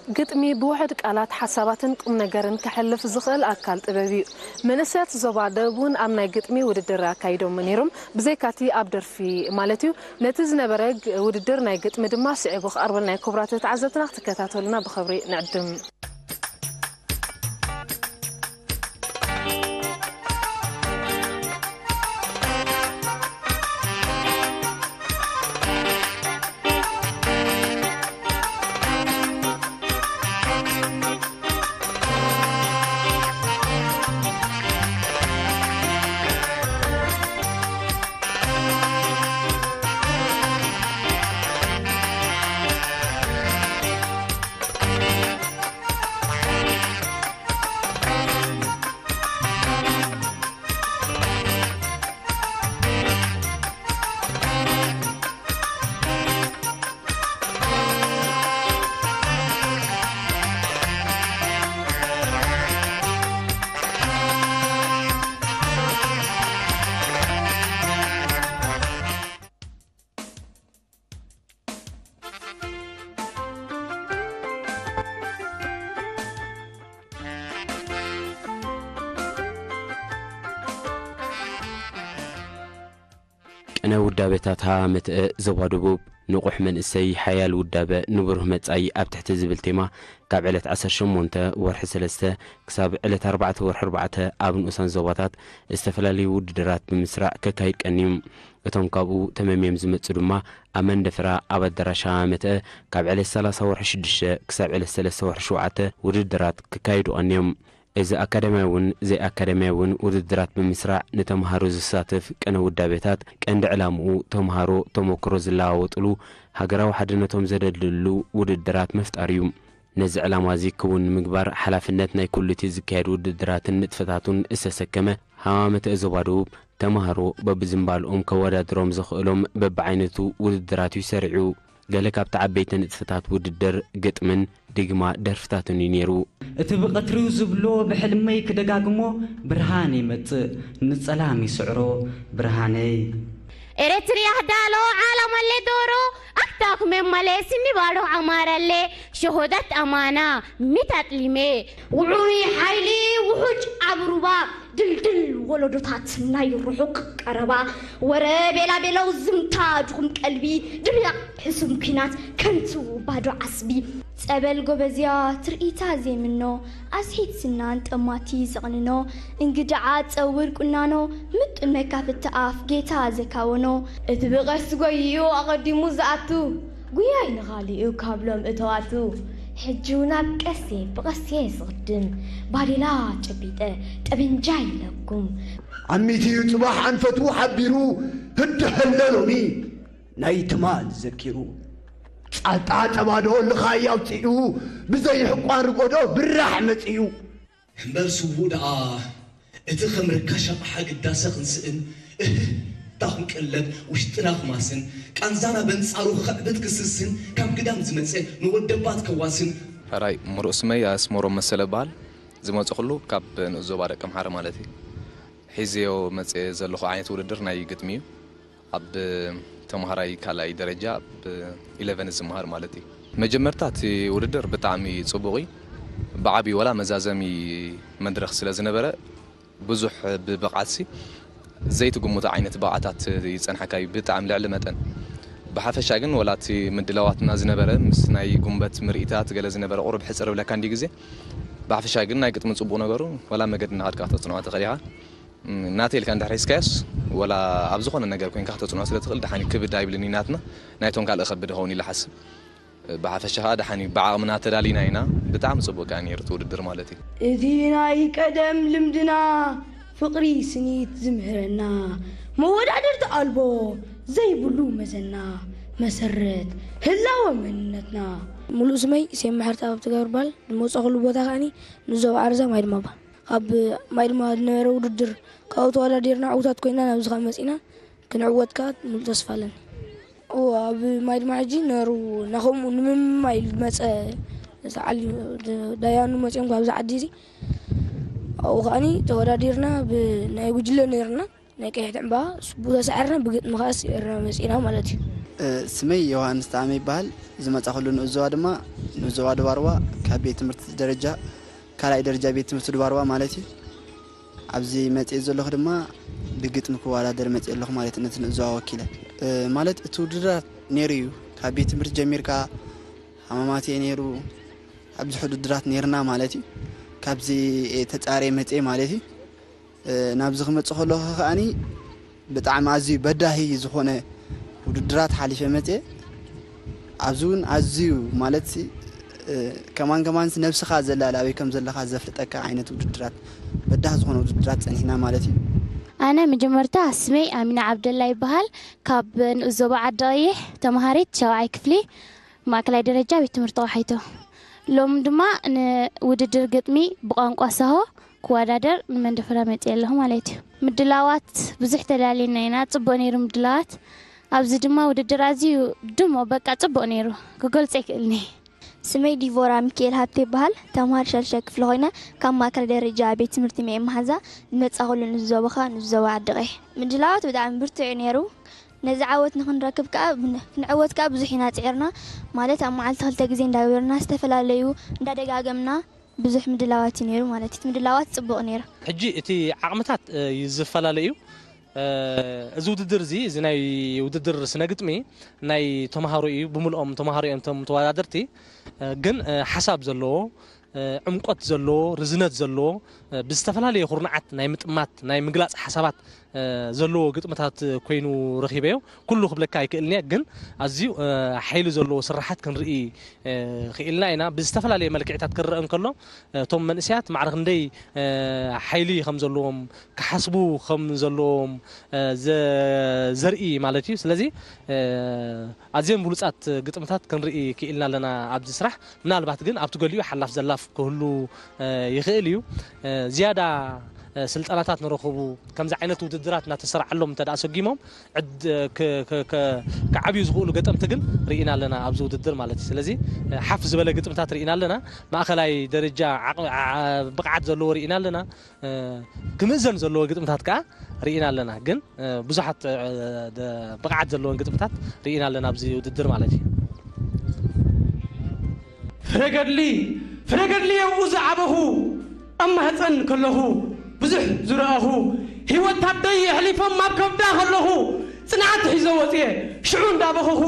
ግጥሚ ብውሑድ ቃላት ሓሳባትን ቁም ነገርን ከሕልፍ ዝኽእል ኣካል ጥበብ እዩ። መንእሰያት ዞባ ደቡብ እውን ኣብ ናይ ግጥሚ ውድድር ኣካይዶም ነይሮም። ብዘይካቲ ኣብ ደርፊ ማለት እዩ። ነቲ ዝነበረ ግ-፣ ውድድር ናይ ግጥሚ ድማ ስዒቡ ክቐርበልና እዩ። ክቡራት ተዓዘብትና ክትከታተሉና ብኽብሪ ንዕድም። ቅነ ውዳቤታት ሃ መትአ ዞባ ደቡብ፣ ንቑሕ መንእሰይ፣ ሓያል ውዳበ ንብሩህ መጻኢ ኣብ ትሕቲ ዝብል ቴማ፣ ካብ ዕለት ዓሰርተ ሸሞንተ ወርሒ ሰለስተ ክሳብ ዕለት ኣርባዕተ ወርሒ ኣርባዕተ ኣብ ንኡሳን ዞባታት ዝተፈላለዩ ውድድራት ብምስራዕ ከካይድ ቀንዩ። እቶም ካብኡ ተመምዮም ዝመጹ ድማ፣ ኣብ መንደፈራ ኣብ ኣዳራሽ ሃ መትአ ካብ ዕለት ሰላሳ ወርሒ ሽዱሽተ ክሳብ ዕለት ሰለስተ ወርሒ ሸውዓተ ውድድራት ክካየዱ ቀንዮም። እዚ ኣካዳሚያዊ እውን ዘይኣካዳሚያዊ እውን ውድድራት ብምስራዕ፣ ንተምሃሮ ዘሳትፍ ቅነ ውዳቤታት ቀንዲ ዕላምኡ ተምሃሮ ተመክሮ ዝለዋወጥሉ፣ ሃገራዊ ሓድነቶም ዘደልድልሉ ውድድራት ምፍጣር እዩ። ነዚ ዕላማ እዚ ክውን ንምግባር ሓላፍነት ናይ ኩሉ እቲ ዝካየድ ውድድራትን ንጥፈታቱን ዝተሰከመ ሃ መትአ ዞባ ደቡብ፣ ተምሃሮ በብዝምባልኦም ከወዳድሮም ዘኽእሎም በብዓይነቱ ውድድራት እዩ ሰሪዑ። ገለ ካብቲ ዓበይቲ ንጥፈታት ውድድር ግጥምን ድግማ ደርፍታትን እዩ ነይሩ። እቲ ብቐትሪው ዝብሎ ብሕልመይ ክደጋግሞ ብርሃን ይመጽእ ንጸላም ይስዕሮ ብርሃነይ። ኤረትርያ ህዳሎ ዓለመለ ዶሮ ኣክታክ መመለ ስኒ ባዶ ኣማረለ ሸሆደት ኣማና ሚታጥሊሜ። ውዑይ ሓይሊ ውሑጅ ኣብ ሩባ ድልድል ወለዶታት ናይ ርሑቕ ቀረባ ወረ ቤላ ቤለው ዝምታ ድኹም ቀልቢ ድብያቕ ሕሱም ኲናት ከንቱ ባዶ ዓስቢ። ጸበል ጎበዝያ ትርኢታ ዘይምኖ ኣስሒት ስናን ጠማቲ ዘቕንኖ እንግድዓ ጸውር ቁናኖ ምጡን መካፍቲ ኣፍ ጌታ ዘካወኖ። እቲ ብቐስ ጎይዩ ኣቐዲሙ ዝኣቱ ጉያይ ንኻሊኡ ካብሎም እተዋቱ። ሕጂ እውን ኣብ ቀስየ ብቐስየ ዝቕድም ባዴላ ጨቢጠ ጠበንጃ ይለጉም። ዓሚት እዩ ጽባሕ ኣንፈቱ ሓቢሩ ህድእ ሀለ ሎሚ ናይ ትማል ዘኪሩ። ጻልጣ ጸባዶ ልኻይ ኣውጺኡ ብዘይሕቋን ርጎዶ ብራሕ መጺኡ። እምበር ስዉእ ደኣ እቲ ከም ርካሽ ኣቕሓ ግዳሰ ክንስእን፣ እህ፣ እታ ክንቅለብ፣ ውሽጥና ክማስን፣ ቃንዛና በንጻሩ ክኽዕብት ክስስን፣ ካብ ግዳም ዝመጸ ንወደባት ከዋስን። ሕራይ፣ ምሩእ ስመይ ኣስመሮም መሰለ እበሃል። ዝመጽኹሉ ካብ ንኡስ ዞባ ደቂ ኣምሓራ ማለት እዩ። ሒዘዮ መጽየ ዘለኹ ዓይነት ውድድር ናይ ግጥሚ እዩ። ኣብ ተምሃራይ ካልኣይ ደረጃ ኣብ ኢለቨን ዝመሃር ማለት እዩ። መጀመርታ እቲ ውድድር ብጣዕሚ ጽቡቕ እዩ። ብዓብዩ ዋላ መዛዘሚ መድረኽ ስለ ዝነበረ ብዙሕ ብብቕዓትሲ ዘይትግምቶ ዓይነት ብቕዓታት ይጸንሓካ እዩ ብጣዕሚ ልዕሊ መጠን። ብሓፈሻ ግን ዋላ እቲ ምድላዋትና ዝነበረ ምስ ናይ ጉንበት ምርኢታት ገለ ዝነበረ ቁሩብ ሕጽር ብለካ እንዲ ግዜ። ብሓፈሻ ግን ናይ ግጥሚ ጽቡቕ ነገሩ ዋላ መገዲ እናኸድካ ከተጽንዖ ትኽእል ኢኻ። እም፣ ናተይ ኢልካ እንድሕር ሒዝካዮስ፣ ወላ ኣብ ዝኾነ ነገር ኮይንካ ክተጽንዖ ስለ ትኽእል፣ ደሓን ክብድ ኣይብልን እዩ ናትና፣ ናይቶም ካልእ ከብድ ይኸውን ኢለ ሓስብ። ብሓፈሻ ከኣ ደሓን እዩ፣ ብዓቕምና ተዳሊና ኢና። ብጣዕሚ ጽቡቕ ከኣ ነይሩ እቲ ውድድር ማለት እዩ። እቲ ናይ ቀደም ልምድና ፍቕሪ ስኒት ዝምህረና፣ መወዳድርቲ ኣልቦ ዘይብሉ መዘና፣ መሰረት ህላወ መንነትና። ሙሉእ ስመይ ሴም መሓርታ ኣብ ትገብር በሃል፣ ዝመጸኹሉ ቦታ ከኣኒ ንዞባ ዓርዛ ማይ ድማ እባ። ኣብ ማይ ድማ ዝነበረ ውድድር ካብኡ ተወዳዲርና ዕዉታት ኮይና ናብዚ ካብ መጺና ክንዕወት ከኣ ሙሉእ ተስፋ ኣለኒ። እዎ፣ ኣብ ማይ ድማ ሕጂ ነሩ ናኸምኡ ንምማይ ዝመጸ ተዓሊ ዳያኑ መጺኦም ካብዚ ዓዲ እዚ ኣብኡ ከኣኒ ተወዳዲርና ብናይ ጉጅለ ነይርና ናይ ቀይሕቲ ዕምባ ስቡ ተሳዒርና ብግጥሚ ከኣ ስዒርና መጺና ማለት እዩ። ስመይ ዮሃንስ ጣዕመ ይበሃል። ዝመጻኹሉ ንኡስ ዞባ ድማ ንኡስ ዞባ ደባርዋ ካብ ቤት ትምህርቲ ደረጃ ካልኣይ ደረጃ ቤት ትምህርቲ ደባርዋ ማለት እዩ። ኣብዚ መጽኤ ዘለኹ ድማ ብግጥሚ ክወዳደር መጽኤ ኣለኹ ማለት እዩ። ነቲ ንኡስ ዞባ ወኪለ ማለት እቲ ውድድራት ነይሩ እዩ። ካብ ቤት ትምህርቲ ጀሚርካ ሃማማት እየ ነይሩ። ኣብዚ ውድድራት ነይርና ማለት እዩ። ካብዚ ተጻሬ መጽኤ ማለት እዩ። ናብዚ ክመጽእ ከለኹ ከኣኒ ብጣዕሚ ኣዝዩ በዳሂ ዝኾነ ውድድራት ሓሊፈ መጽየ። ኣብዚ እውን ኣዝዩ ማለት ከማን ከማንስ ነብስኻ ዘላል ኣበይ ከም ዘለኻ ዘፍልጠካ ዓይነት ውድድራት በዳህ ዝኾነ ውድድራት ጸኒሕና ማለት እዩ። ኣነ መጀመርታ ስመይ ኣሚና ዓብደላ ይበሃል። ካብ ንኡስ ዞባ ዓዲ ቀይሕ ተምሃሪት ሻውዓይ ክፍሊ ማእከላይ ደረጃ ቤት ትምህርቲ ቆሓይቶ። ሎም ድማ ንውድድር ግጥሚ ብቋንቋ ሳሆ ክወዳደር ንመንደፈራ መጽየ ኣለኹ ማለት እዩ። ምድላዋት ብዙሕ ተዳሊና ኢና፣ ጽቡቕ ነይሩ ምድላዋት። ኣብዚ ድማ ውድድር ኣዝዩ ድሞ በቃ ጽቡቕ ነይሩ፣ ክገልጾ ኣይክእልኒ። ስመይ ዲቮራ ሚካኤል ሃብተ ይበሃል። ተምሃር ሻድሻይ ክፍሊ ኮይነ ካብ ማእከል ደረጃ ቤት ትምህርቲ ሚኤ መሓዛ ዝመጻኹሉ ንዞባኻ ንዞባ ዓዲ ቀይሕ። ምድላዋት ብጣዕሚ ብርቱዕ እዩ ነይሩ። ነዚ ዓወት ንኽንረክብ ከኣ ንዕወት ከኣ ብዙሕ ኢና ጽዒርና። ማለት ኣብ መዓልቲ ክልተ ግዜ እንዳገበርና ዝተፈላለዩ እንዳደጋገምና ብዙሕ ምድላዋት እዩ ነይሩ ማለት እዩ። እቲ ምድላዋት ጽቡቕ ነይሩ። ሕጂ እቲ ዓቕምታት እዩ ዝፈላለ እዩ። እዚ ውድድር እዚ እዚ ናይ ውድድር ስነ ግጥሚ ናይ ተምሃሮ እዩ። ብምልኦም ተምሃሮ እዮም እቶም ተወዳደርቲ። ግን ሓሳብ ዘለዎ ዕምቆት ዘለዎ ርዝነት ዘለዎ ብዝተፈላለየ ኩርናዓት ናይ ምጥማት ናይ ምግላፅ ሓሳባት ዘለዎ ግጥምታት ኮይኑ ረኺበዮ። ኩሉ ክብለካ ኣይክእልን እየ፣ ግን ኣዝዩ ሓይሊ ዘለዎ ስራሓት ክንርኢ ክኢልና ኢና። ብዝተፈላለየ መልክዕታት ክረአ እንከሎ እቶም መንእሰያት ማዕረ ክንደይ ሓይሊ ከም ዘለዎም ክሓስቡ ከም ዘለዎም ዘርኢ ማለት እዩ። ስለዚ ኣዝዮም ብሉጻት ግጥምታት ክንርኢ ክኢልና ኣለና ኣብዚ ስራሕ። ምናልባት ግን ኣብቲ ገሊኡ ሓላፍ ዘላፍ ክህሉ ይኽእል እዩ። ዝያዳ ስልጠናታት ንረኽቡ ከምዚ ዓይነት ውድድራት እናተሰርዓሎም እንተ ደኣ ሰጊሞም ክዓብዩ ዝኽእሉ ገጠምቲ ግን ርኢና ኣለና ኣብዚ ውድድር ማለት እዩ። ስለዚ ሓፍ ዝበለ ግጥምታት ርኢና ኣለና። ማእኸላይ ደረጃ ብቕዓት ዘለዎ ርኢና ኣለና። ክምእዘን ዘለዎ ግጥምታት ከዓ ርኢና ኣለና። ግን ብዙሓት ብቕዓት ዘለዎን ግጥምታት ርኢና ኣለና ኣብዚ ውድድር ማለት እዩ። ፍረ ገድሊ ፍረ ገድሊ ኣብኡ ዝዓበኹ ኣብ ማህፀን ከለኹ ብዙሕ ዝረኣኹ ህይወት ኣደይ ኣሕሊፎም ኣብ ከብዳ ከለኹ ጽንዓት ሒዘ ወፅየ ሽዑ እንዳበኸኹ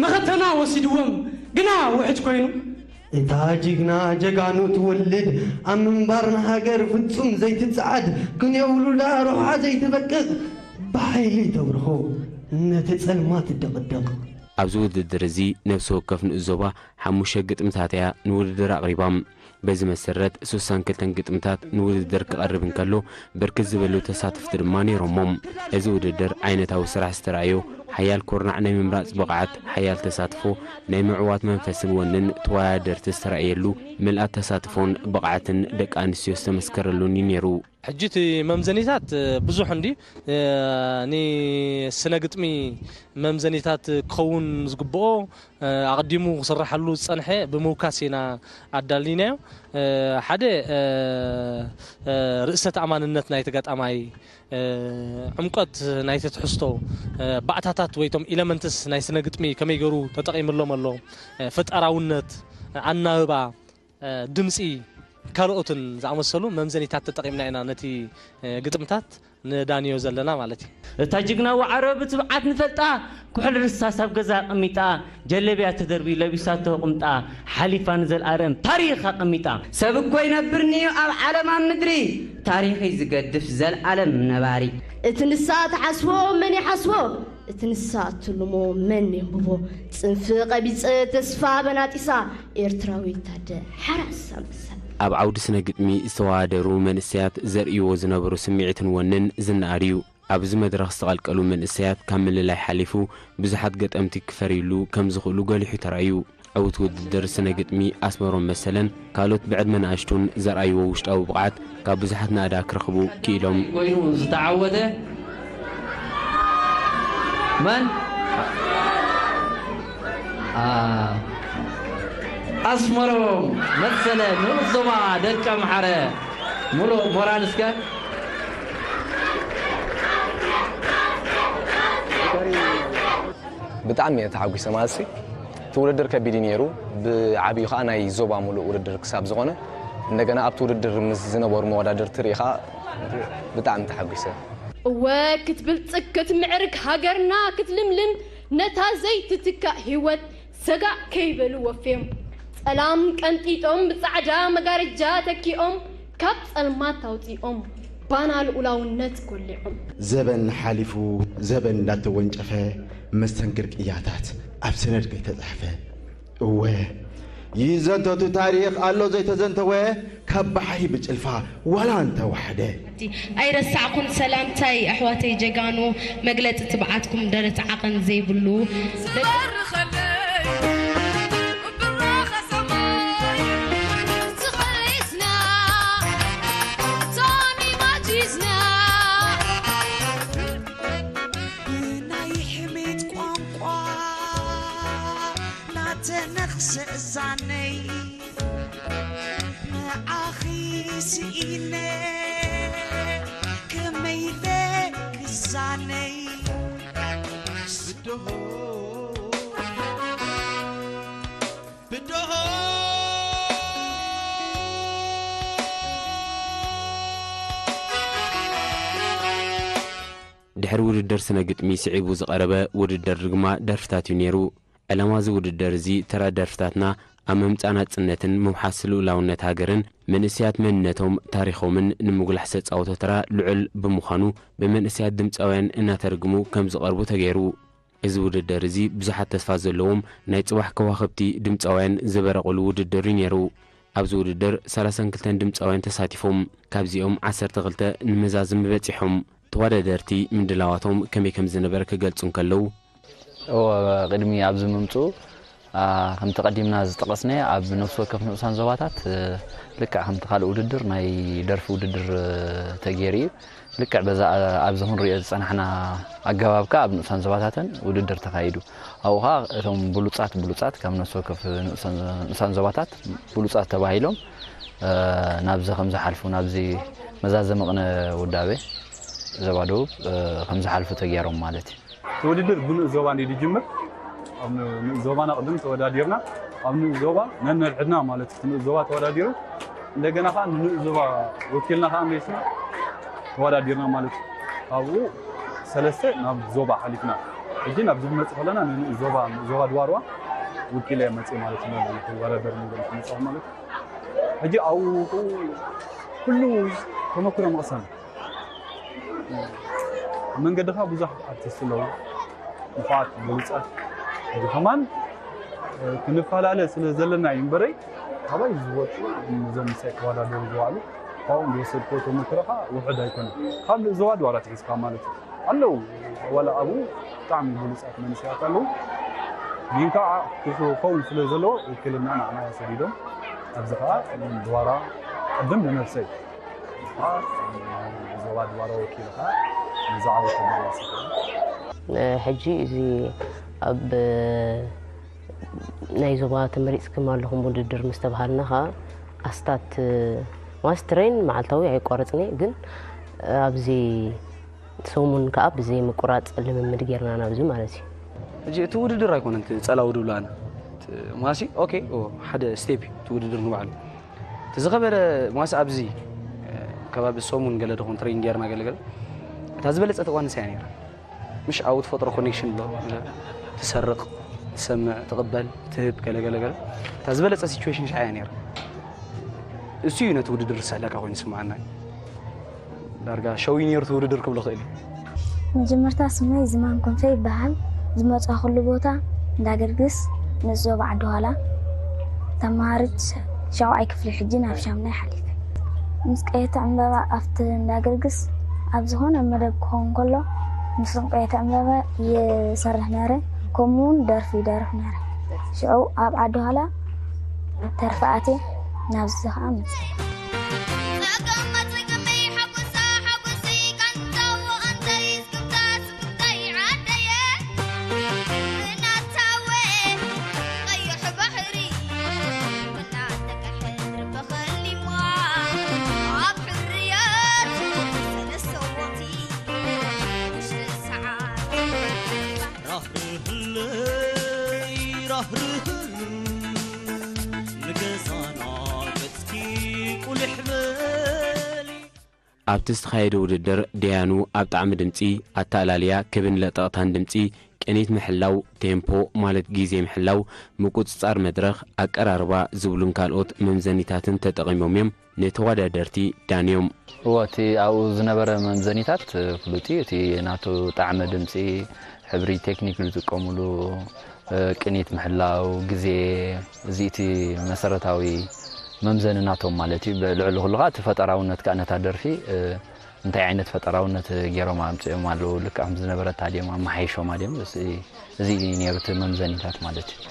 መኸተና ወሲድዎም ግና ውሕጅ ኮይኑ። እታ ጅግና ጀጋኑ ትወልድ ኣብ ምንባር ንሃገር ፍጹም ዘይትጽዓድ ክንየውሉላ ሮሓ ዘይትበቅቕ ብሓይሊ ተብርሆ ነቲ ጸልማት ትድቕድቕ። ኣብዚ ውድድር እዚ ነብሲ ወከፍ ንኡስ ዞባ ሓሙሽተ ግጥምታት እያ ንውድድር ኣቕሪባ። በዚ መሰረት ሱሳን ክልተን ግጥምታት ንውድድር ክቐርብ እንከሎ ብርክት ዝበሉ ተሳተፍቲ ድማ ነይሮሞ። እዚ ውድድር ዓይነታዊ ስራሕ ዝተራእዮ ሓያል ኩርናዕ ናይ ምምራፅ ብቕዓት፣ ሓያል ተሳትፎ፣ ናይ ምዕዋት መንፈስን ወንን ተወዳደርቲ ዝተራእየሉ ምልኣት ተሳትፎን ብቕዓትን ደቂ ኣንስትዮ ዝተመስከረሉን እዩ ነይሩ። ሕጂ እቲ መምዘኒታት ብዙሕ እንዲ ንስነ ግጥሚ መምዘኒታት ክኸውን ዝግብኦ ኣቐዲሙ ክስረሓሉ ዝጸንሐ ብምውካስ ኢና ኣዳሊናዮ። ሓደ ርእሰ ተኣማንነት ናይቲ ገጣማይ፣ ዕምቆት ናይቲ ትሕዝቶ፣ ባእታታት ወይ ቶም ኢለመንትስ ናይ ስነ ግጥሚ ከመይ ገይሩ ተጠቒምሎም ኣሎ፣ ፈጠራውነት፣ ኣናብባ፣ ድምጺ ካልኦትን ዝኣመሰሉ መምዘኒታት ተጠቒምና ኢና ነቲ ግጥምታት ንዳንዮ ዘለና ማለት እዩ። እታ ጅግና ዋዕሮ ብትብዓት ንፈልጣ፣ ኩሕል ርሳስ ኣብ ገዛ ኣቐሚጣ፣ ጀለብያ ተደርቢ ለቢሳቶ ቁምጣ፣ ሓሊፋ ንዘልኣለም ታሪኽ ኣቐሚጣ። ሰብ እኮ ይነብር ንዩ ኣብ ዓለም ኣብ ምድሪ፣ ታሪኸይ ዝገድፍ ዘልኣለም ነባሪ። እቲ ንሳ ትሓስቦ መን ይሓስቦ፣ እቲ ንሳ እትልሞ መን የንብቦ፣ ጽንፊ ቀቢጸ ተስፋ በናጢሳ፣ ኤርትራዊት ኣደ ሓራስ ኣንበሳ። ኣብ ዓውዲ ስነ ግጥሚ ዝተወዳደሩ መንእሰያት ዘርእይዎ ዝነበሩ ስምዒትን ወንን ዝነኣድ እዩ። ኣብዚ መድረኽ ዝተቐልቀሉ መንእሰያት ካብ ምልላይ ሓሊፉ ብዙሓት ገጠምቲ ክፈርዩሉ ከም ዝኽእሉ ጎሊሑ ተራእዩ። ዕዉት ውድድር ስነ ግጥሚ ኣስመሮም መሰለን ካልኦት ብዕድመ ንኣሽቱን ዘርኣይዎ ውሽጣዊ ብቕዓት ካብ ብዙሓት ናእዳ ክረኽቡ ክኢሎም። ኮይኑ ዝተዓወተ መን? ኣስመሮም መሰለ ንኡስ ዞባ ደቀምሓረ። ሙሉእ ሞራል እስከ። ብጣዕሚ እየ ተሓጒሰ። ማለትሲ እቲ ውድድር ከቢድ እዩ ነይሩ። ብዓብዩ ከዓ ናይ ዞባ ሙሉእ ውድድር ክሳብ ዝኾነ፣ እንደገና ኣብቲ ውድድር ምስ ዝነበሩ መወዳደርቲ ርኢ ከዓ ብጣዕሚ ተሓጒሰ። እወ ክትብልጽግ ክትምዕርግ ሃገርና ክትልምልም፣ ነታ ዘይትትካእ ህይወት ሰጋእ ከይበሉ ወፍዮም፣ ጸላም ቀንጢጦም ብጻዕዳ መጋረጃ ተኪኦም፣ ካብ ጸልማት ኣውጺኦም ባና ልኡላውነት ጎሊዖም። ዘበን ሓሊፉ ዘበን እንዳተወንጨፈ፣ መስተንክር ቅያታት ኣብ ሰነድ ከይተጻሕፈ። እወ ይዘንተቱ ታሪኽ ኣሎ ዘይተዘንተወ፣ ካብ ባሕሪ ብጭልፋ ዋላ እንተወሓደ። ኣይረሳዕኩን ሰላምታይ ኣሕዋተይ ጀጋኑ፣ መግለጺ ትብዓትኩም ደረት ዓቐን ዘይብሉ። ናይ ሕሜት ቋንቋ ናተነኽሰ እዛነይ ንዓኺ ስኢነ ከመይ ኢለ ክዛነይ ብድሆ ብድሆ ድሕሪ ውድድር ስነ ግጥሚ ስዒቡ ዝቐረበ ውድድር ርግማ ደርፍታት እዩ ነይሩ። ዕላማ እዚ ውድድር እዚ ተራ ደርፍታትና ኣብ ምምጻእ ናጽነትን ምውሓስ ልኡላውነት ሃገርን መንእሰያት መንነቶም ታሪኾምን ንምጉላሕ ዘጻወቶ ተራ ልዑል ብምዃኑ ብመንእሰያት ድምጻውያን እናተርግሙ ከም ዝቐርቡ ተገይሩ። እዚ ውድድር እዚ ብዙሓት ተስፋ ዘለዎም ናይ ጽባሕ ከዋኽብቲ ድምጻውያን ዝበረቑሉ ውድድር እዩ ነይሩ። ኣብዚ ውድድር ሰላሳን ክልተን ድምጻውያን ተሳቲፎም። ካብዚኦም ዓሰርተ ክልተ ንመዛዝሚ በጺሖም። ተወዳደርቲ ምድላዋቶም ከመይ ከም ዝነበረ ክገልጹ እንከለዉ፣ እወ፣ ቅድሚ ኣብዚ ምምፅኡ፣ አ፣ ከምቲ ቀዲምና ዝጠቐስናዮ ኣብ ነፍሲ ወከፍ ንኡሳን ዞባታት፣ እ፣ ልክዕ ከምቲ ካልእ ውድድር ናይ ደርፊ ውድድር፣ እ፣ ተገይሩ እዩ። ልክዕ በዛ፣ እ፣ ኣብዚ ክንሪኦ ዝጸናሕና ኣገባብ ከኣ ኣብ ንኡሳን ዞባታትን ውድድር ተኻይዱ። ኣብኡ ኸኣ እቶም ብሉጻት ብሉጻት ካብ ነፍሲ ወከፍ ንኡሳን፣ ንኡሳን ዞባታት ብሉጻት ተባሂሎም፣ እ፣ ናብዚ ከም ዝሓልፉ፣ ናብዚ መዛዘሚ ቅነ ውዳቤ ዞባ ደቡብ፣ እ፣ ከም ዝሓልፉ ተገይሮም ማለት እዩ። እቲ ውድድር ብንኡስ ዞባ እንድዩ ዝጅምር። ኣብ ንኡስ ዞባና ቅድም ተወዳዲርና፣ ኣብ ንኡስ ዞባ ነንሕድሕድና ማለት እቲ ንኡስ ዞባ ተወዳዲሩ፣ እንደገና ኸዓ ንንኡስ ዞባ ወኪልና ኸዓ መሊስና ተወዳዲርና ማለት እዩ። ካብኡ ሰለስተ ናብ ዞባ ሓሊፍና። ሕጂ ናብዚ ክንመጽእ ከለና ንንኡስ ዞባ፣ ንኡስ ዞባ ድባርዋ ወኪለ እየ መጽእ ማለት እዩ። ናብዚ ክወዳደር ንብል ክንመጽእ ማለት እዩ። ሕጂ ኣብኡ ኩሉ ተመክሮ መቕሰም። ኣብ መንገድኻ ብዙሓት ኣርቲስት ኣለዉ፣ ንፉዓት ብሉጻት። እዚ ከማን ክንፈላለ ስለ ዘለና እዩ እምበረይ፣ ካባይ ዝወጹ፣ ነዞም ምሳይ ክወዳደሩ ዝወዓሉ ካብኦም ዝወሰድክዎ ተመክሮ ኸኣ ውሑድ ኣይኮነን። ካብ ዞባ ድባርዋ ኣትሒዝካ ማለት እዩ። ኣለዉ፣ ዋላ ኣብኡ ብጣዕሚ ብሉጻት መንእሰያት ኣለዉ። ግን ከኣ ክኸውን ስለ ዘለዎ ውክልና ንዓና እዮም ሰዲዶም። ኣብዚ ኸኣ ቅድም ድባርዋ፣ ቅድም ንነብሰይ። ዞባ ድባርዋ ወኪሉ ኸኣ ነዚ ዓወት ተመላሲ ኮይኑ። ሕጂ እዚ ኣብ ናይ ዞባ ተመሪጽኩም ኣለኹም ውድድር ምስ ተባሃልና ኸኣ ኣስታት ማስ ትሬን መዓልታዊ ኣየቋረጽን እየ፣ ግን ኣብዚ ሰሙን ከኣ ብዘይ ምቁራጽ ልምምድ ጌርና ናብዚ ማለት እዩ። ሕጂ እቲ ውድድር ኣይኮነን እቲ ጸላዊ ድብሎ ኣነ። እቲ ማሲ ኦኬ፣ ኦ፣ ሓደ ስቴፕ እዩ እቲ ውድድር ንባዕሉ። እቲ ዝኸበደ ማሲ ኣብዚ፣ እ፣ ከባቢ ሰሙን ገለ ድኹን ትሬን ጌርና ገለ ገለ። እታ ዝበለጸት እዋን ንሳ እያ ነይራ። ምሽ ኣብኡ ትፈጥሮ ኮኔክሽን ኣሎ። ትሰርቕ፣ ትሰምዕ፣ ትቕበል፣ ትህብ ገለ ገለ ገለ። እታ ዝበለጸ ሲቹዌሽን ሽዓ እያ ነይራ። እሱ እዩ ነቲ ውድድር ዝስሕለካ ኮይኑ ይስምዓና። ዳርጋ ሸው እዩ ነይሩ እቲ ውድድር ክብሎ ክእል እዩ። መጀመርታ ስመይ ዝማን ክንፈ ይበሃል። ዝመጻኹሉ ቦታ እንዳገርግስ፣ ንኡስ ዞባ ዓዲ ኋላ። ተመሃሪት ሻውዓይ ክፍሊ፣ ሕጂ ናብ ሻምናይ ሓሊፈ። ምስ ቀየተ ዕምበባ ኣብቲ እንዳገርግስ ኣብ ዝኾነ መደብ ክኸውን ከሎ፣ ምስ ቀየተ ዕምበባ ይሰርሕ ነይረ። ከምኡ እውን ደርፊ ይደርፍ ነይረ። ሽዑ ኣብ ዓዲ ኋላ ተርፊ ኣትየ ናብዚ ኸኣ መጽእ። ኣብቲ ዝተኻየደ ውድድር ደያኑ ኣብ ጣዕሚ ድምጺ፣ ኣተኣላልያ፣ ክብን ለጠቕታን ድምጺ፣ ቅኒት ምሕላው፣ ቴምፖ ማለት ግዜ ምሕላው፣ ምቁጽጻር መድረኽ፣ ኣቀራርባ ዝብሉን ካልኦት መምዘኒታትን ተጠቒሞም እዮም ንተወዳደርቲ ዳንዮም። እወ፣ እቲ ኣብኡ ዝነበረ መምዘኒታት ፍሉጥ እዩ። እቲ ናቱ ጣዕሚ ድምጺ፣ ሕብሪ ቴክኒክ ዝጥቀሙሉ፣ ቅኒት ምሕላው፣ ግዜ፣ እዚ እቲ መሰረታዊ መምዘኒ ናቶም ማለት እዩ። ልዕሊ ኩሉ ከዓ እቲ ፈጠራውነት ከዓ ነታ ደርፊ እንታይ ዓይነት ፈጠራውነት ገይሮም ኣምፅኦም ኣለዉ፣ ልክዕ ከም ዝነበረታ ድዮም ኣመሓይሾማ ድዮም፣ እዚ እዩ ነይሩ እቲ መምዘኒታት ማለት እዩ።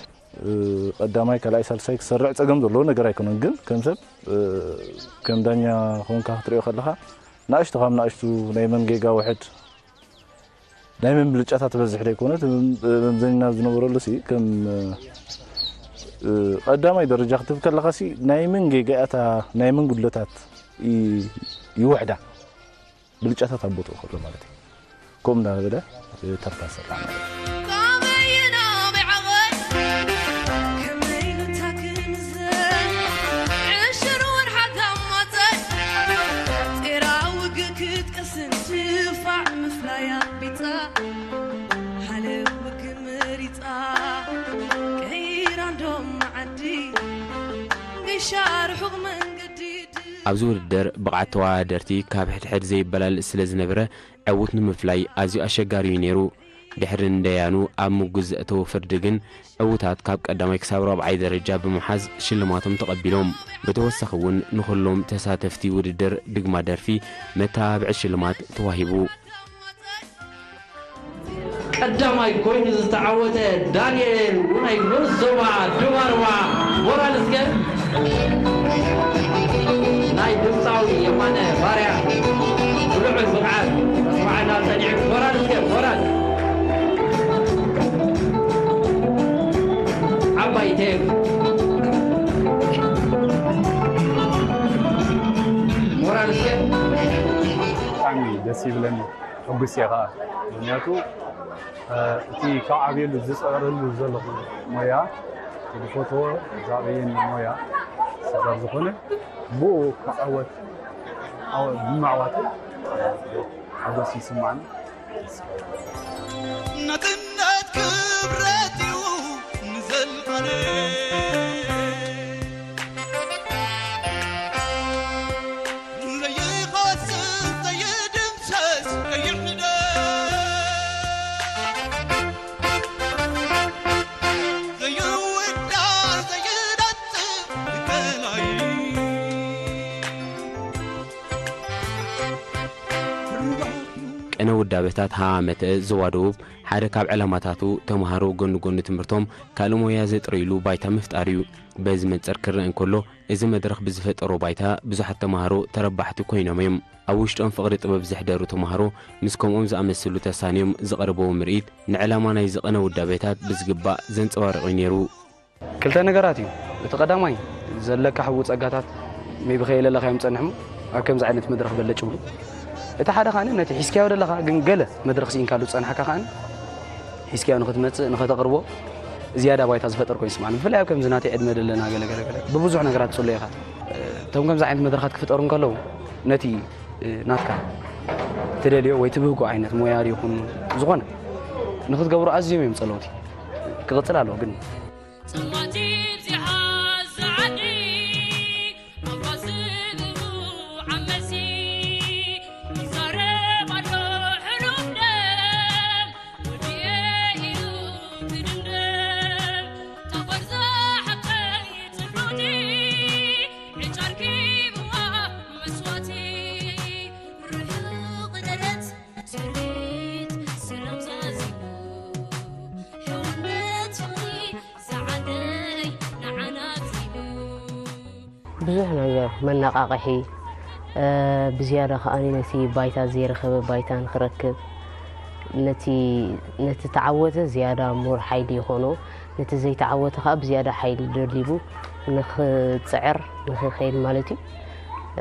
ቀዳማይ፣ ካልኣይ፣ ሳልሳይ ክሰርዕ ፀገም ዘለዎ ነገር ኣይኮነን። ግን ከም ሰብ፣ ከም ዳኛ ኮንካ ክትሪኦ ከለኻ፣ ንኣሽቱ ካብ ንኣሽቱ ናይ መን ጌጋ ውሕድ፣ ናይ መን ብልጫታት ትበዝሕ ደይኮነት፣ መምዘኒና ዝነበረሉ ሲ ከም ቀዳማይ ደረጃ ክትብ ከለኻ ሲ ናይ መን ጌጋ እያ፣ እታ ናይ መን ጉድለታት ይ- ይውሕዳ፣ ብልጫታት ኣብ ቦትኡ ከሎ ማለት እዩ። ከምኡ እንዳበለ ተርታ ሰራሕ ማለት እዩ። ኣብዚ ውድድር ብቕዓት ተወዳደርቲ ካብ ሕድሕድ ዘይበላልእ ስለ ዝነበረ፣ ዕዉት ንምፍላይ ኣዝዩ ኣሸጋሪ እዩ ነይሩ። ድሕሪ ንደያኑ ኣብ ምጉት ዘእተዎ ፍርዲ ግን፣ ዕዉታት ካብ ቀዳማይ ክሳብ ራብዓይ ደረጃ ብምሓዝ ሽልማቶም ተቐቢሎም። ብተወሳኺ እውን ንኹሎም ተሳተፍቲ ውድድር ድግማ ደርፊ መተባብዒ ሽልማት ተዋሂቡ። ቀዳማይ ኮይኑ ዝተዓወተ ዳንኤል፣ ናይ ንኡስ ዞባ ድባርዋ። ሞራል እስከ ናይ ድምፃዊ የማነ ባርያ ብልዑል ብቕዓት መስማዕና ጸኒዑ። ሞራል እስከ፣ ሞራል። ዓባይ ቴፕ። ሞራል እስከ። ብጣዕሚ ደስ ይብለኒ። ሕጉስ እየ ኸዓ። ምኽንያቱ፣ እ፣ እቲ ካብ ዓብየሉ ዝጸዕረሉ ዘለኹ ሞያ፣ ዝፈትዎ ዝዓበየኒ ሞያ ስጋብ ዝኾነ፣ ብኡ ክዓወት፣ ዓወ-፣ ብምዕዋተይ ሓጎስ ይስማዓኒ። ናጽነት ክብረት እዩ ንዘልኣለም። ዘይኸስስ ዘይድምሰስ ቀይሕ ደም። ዘይውዳእ ዘይነጽፍ ከላይ። ቅነ ውዳበታት ሃ መተ ዞባ ደቡብ ሓደ ካብ ዕላማታቱ ተምሃሮ ጎኒ ጎኒ ትምህርቶም ካልእ ሞያ ዘጥርይሉ ባይታ ምፍጣር እዩ። በዚ መንጽር ክረአ እንከሎ፣ እዚ መድረኽ ብዝፈጠሮ ባይታ ብዙሓት ተምሃሮ ተረባሕቲ ኮይኖም እዮም። ኣብ ውሽጦም ፍቕሪ ጥበብ ዘሕደሩ ተምሃሮ ምስ ከምኦም ዝኣመሰሉ ተሳንዮም ዝቐረብዎ ምርኢት ንዕላማ ናይዚ ቅነ ውዳበታት ብዝግባእ ዘንጸባርቕ እዩ ነይሩ። ክልተ ነገራት እዩ። እቲ ቀዳማይ፣ ዘለካ ሕቡእ ጸጋታት ሜቢ ከየለለኻዮም ጸንሕሞ ኣብ ከምዚ ዓይነት መድረኽ በለጭ ብሉ። እቲ ሓደ ከኣ ነቲ ሒዝካዮ ዘለኻ ግን ገለ መድረኽ ስኢንካሉ ዝጸንሓካ ከኣ ሒዝካዮ ንኽትመጽእ፣ ንኸተቕርቦ ዝያዳ ባይታ ዝፈጥር ኮይኑ ይስምዓኒ። ብፍላይ ኣብ ከምዚ ናተይ ዕድመ ደለና ገለ ገለ ገለ ብብዙሕ ነገራት ትጽሎ ኢኻ። እቶም ከምዚ ዓይነት መድረኻት ክፍጠሩ እንከለዉ ነቲ ናትካ ትደልዮ ወይ ትብህጎ ዓይነት ሞያ ይኹን ዝኾነ ንኽትገብሮ ኣዝዮም እዮም ጸለውቲ። ክቕጽል ኣለዎ ግን ጽልዋቲ ብዚሓ ዝዓዲ ኣባዝንኡ ዓመሲ ይዛረብ ኣሎ ሕሉፍ ደም ወዲኤ ኢሉ ትድምደም። ታጎርዛ ሓቀይ ጽብቕቲ ዕጫ ኣርኪብዋ መስዋእቲ ርሑቕ ደረት ስሪት ሰላም ዛዚሙ ሕውነት ፍቕሪ ዝዓደይ ንዓና ኣዚሙ። ብዙሕ ነገር መነቓቕሒ፣ እ፣ ብዝያዳ ከኣ ነቲ ባይታ ዘይረኸበ ባይታ ንኽረክብ፣ ነቲ፣ ነቲ ተዓወተ ዝያዳ ሞር ሓይሊ ይኾኖ፣ ነቲ ዘይተዓወተ ከኣ ብዝያዳ ሓይሊ ደሊቡ ንኽጽዕር ንኽኸይድ ማለት እዩ።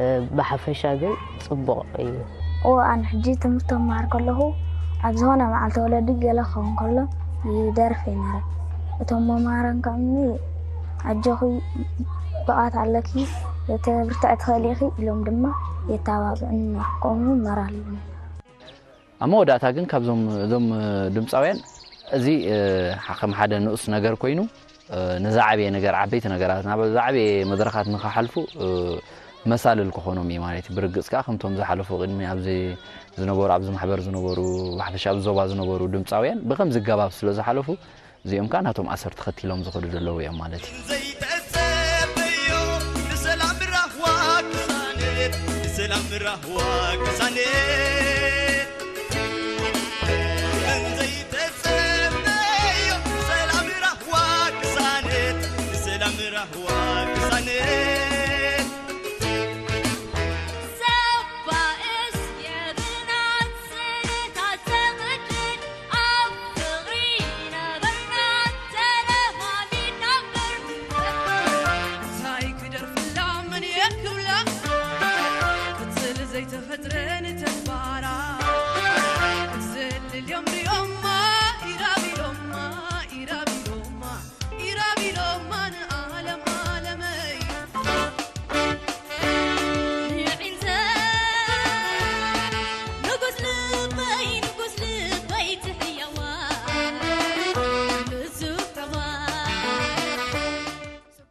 እ፣ ብሓፈሻ ግን ጽቡቕ እዩ። እወ፣ ኣነ ሕጂ ትምህርቲ እመሃር ከለኹ ኣብ ዝኾነ መዓልቲ ወለዲ ገለ ክኸውን ከሎ ይደርፍ እየ ነይረ። እቶም መማህራን ከኣኒ ኣጆኺ ብቕዓት ኣለኪ፣ ብርትዒ ትኽእሊ ኢኺ ኢሎም ድማ የተባብዑን ንክቆሙ እመራለሁ። ኣብ መወዳእታ ግን ካብዞም እዞም ድምፃውያን እዚ ከም ሓደ ንኡስ ነገር ኮይኑ ንዝዓበየ ነገር ዓበይቲ ነገራት ናብ ዝዓበየ መድረኻት ንክሓልፉ መሳልል ክኾኖም እዩ ማለት እዩ። ብርግፅ ከዓ ከምቶም ዝሓለፉ ቅድሚ ኣብዚ ዝነበሩ ኣብዚ ማሕበር ዝነበሩ ብሓፈሻ ኣብዚ ዞባ ዝነበሩ ድምፃውያን ብከምዚ ገባብ ስለ ዝሓለፉ እዚኦም ከዓ ናቶም ኣሰር ተኸቲሎም ዝኸዱ ዘለዉ እዮም ማለት እዩ። ዘይተጸበዮ ንሰላም ራህዋ ቅሳነት፣ ንሰላም ራህዋ ቅሳነት። ዘይተጸበዮ ንሰላም ራህዋ ቅሳነት፣ ንሰላም ራህዋ ቅሳነት።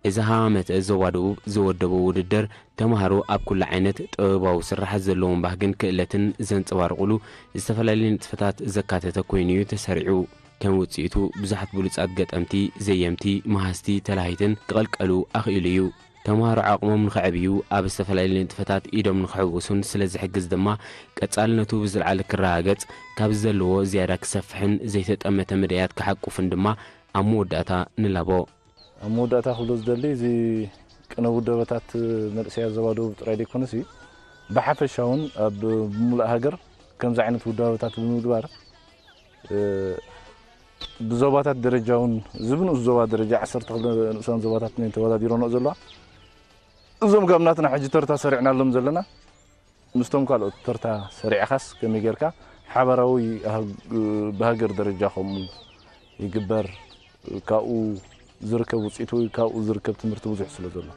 እዚ ሃዋመተ ዞባ ደቡብ ዝወደቦ ውድድር ተምሃሮ ኣብ ኩሉ ዓይነት ጥበባዊ ስራሓት ዘለዎም ባህግን ክእለትን ዘንጸባርቑሉ ዝተፈላለዩ ንጥፈታት ዘካተተ ኮይኑ እዩ ተሰሪዑ። ከም ውጽኢቱ ብዙሓት ብሉጻት ገጠምቲ፣ ዘየምቲ፣ መሃዝቲ፣ ተላሃይትን ክቐልቀሉ ኣኽኢሉ እዩ። ተምሃሮ ዓቕሞም ንኸዕብዩ ኣብ ዝተፈላለዩ ንጥፈታት ኢዶም ንኽሕውሱን ስለ ዝሕግዝ ድማ ቀጻልነቱ ብዝለዓለ ክረጋገጽ ካብ ዘለዎ ዝያዳ ክሰፍሕን ዘይተጠመተ መዳያት ክሓቁፍን ድማ ኣብ መወዳእታ ንላቦ። ኣብ መወዳእታ ክብሎ ዝደሊ እዚ ቅነ ውደበታት መንእሰያት ዞባ ደቡብ ጥራይ ዘይኮነሲ ብሓፈሻ እውን ኣብ ብምሉእ ሃገር ከምዚ ዓይነት ውዳበታት ብምግባር ብዞባታት ደረጃ እውን እዚ ብንኡስ ዞባ ደረጃ ዓሰርተ ክልተ ንኡሳን ዞባታት እየን ተወዳዲረንኦ ዘለዋ። እዞም ጋብ ናትና ሕጂ ተርታ ሰሪዕናሎም ዘለና ምስቶም ካልኦት ተርታ ሰሪዕኻስ ከመይ ጌርካ ሓባራዊ ብሃገር ደረጃ ከምኡ ይግበር። ካብኡ ዝርከብ ውፅኢት ወይ ካብኡ ዝርከብ ትምህርቲ ብዙሕ ስለ ዘሎ